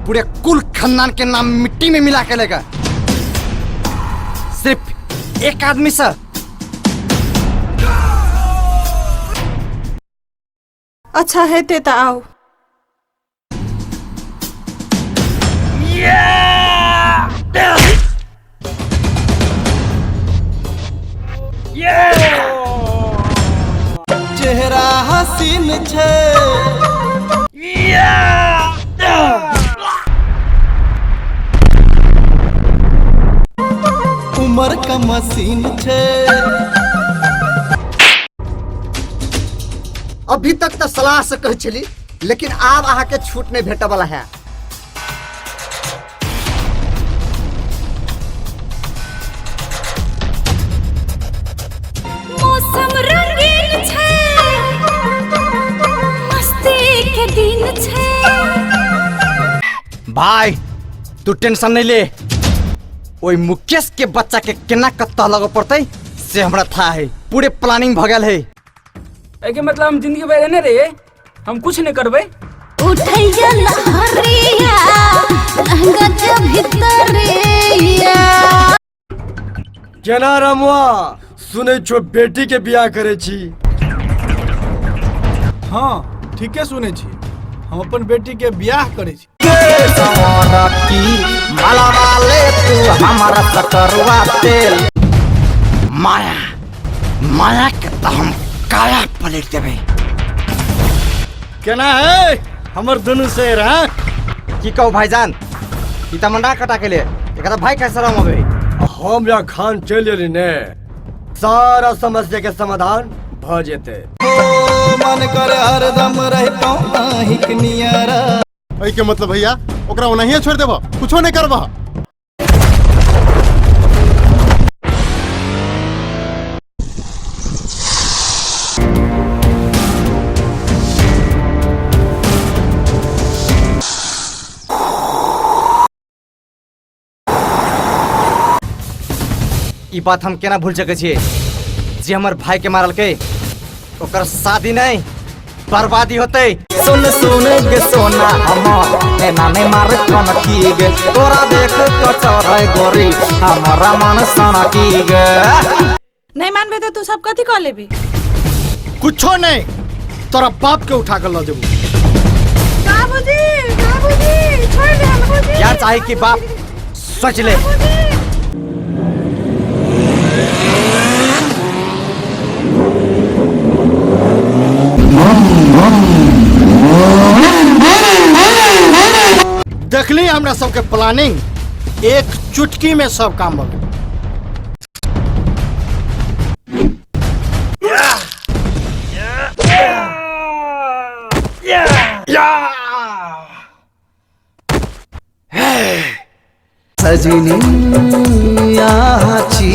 पूरे कुल खानदान के नाम मिट्टी में मिला के लेगा सिर्फ एक आदमी सर। अच्छा हेतै तऽ आउ। चेहरा हसीन छै। उमर का मशीन छै। अभी तक तो सलाह से कहै छली, लेकिन आब अहाँके छूट नहीं भेटऽ वाला है। मौसम रंगीन छै, मस्ती के दिन छै। भाई तू टेंशन नहीं ले, ओई मुकेश के बच्चा के केना कत्ता लगऽ पड़तै से हमरा था है, पूरे प्लानिंग भ गेल है। एके मतलब हम जिंदगी भर एने रहिए, हम कुछ नहीं करबै। उठैया लहरिया लहंगा के भीतरिया। केना रमुआ सुनै छो बेटी के बियाह करै छी? हाँ ठीके सुनै छी, हम अपन बेटी के बियाह करै छी। माया माया के तो हम काया पलट देबै। केना है हमर दुनू शेर? हाँ की कहू भाईजान, ई त मंडा कटा के लिए एकरा भाई कैसे रम अबे। हम या खान चलि एली ने, सारा समस्या के समाधान भ जेतै। ओ मन कर हरदम रहितौं अहिंक नियरा। एहि के मतलब भैया ओकरा ओनाहिए छोड़ देबह, कुछो नहीं करबह। ई बात हम केना भूल सकै छियै जे हमर भाई के मारलकै ओकर शादी नहीं बर्बादी होतै। सुन सुन गे सोना हमर एना नहीं मार कन की गे, तोरा देख के चढ़ै गोरी हमरा मन सना की गे। नहीं मानबे तो तू सब कथी कह लेबी? कुछो नहीं, तोरा बाप के उठा के ल जेबो। बाबूजी बाबूजी छोड़ दे बाबूजी। यार चाहे कि बाप सोच ले। देखली हमरा सबके प्लानिंग, एक चुटकी में सब काम भऽ गेल। सजनी यहाँ छी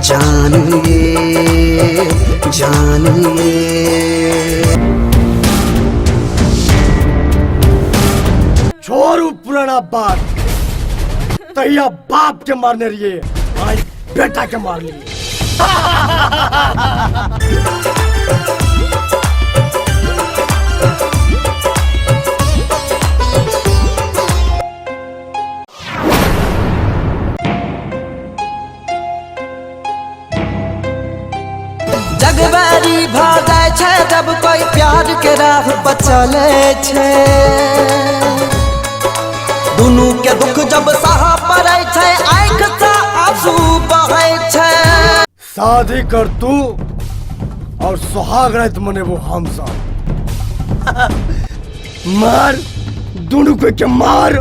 जान ये जान ये। छोड़ू पुराना बात, तहिया बाप के मारने रहिए, आज बेटा के मार लिए। जगबारी भ जाइ छै जब कोई प्यार के राह पर चले छै, दुनू के दुख जब सह पड़ै छै, आँख से आंसू बहै छै। शादी कर तू और सुहाग रात मनेबो हम सब। मार दुनू को के मार,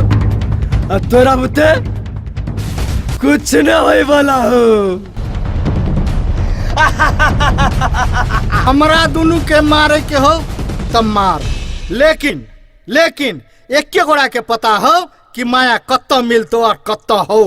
आ तोरा बुते कुछ न होए वाला हो। हमरा दुनू के मारे के हो तब मार, लेकिन लेकिन एके गोड़ा के पता हो कि माया कत्तो मिलतो और कत्तो हो।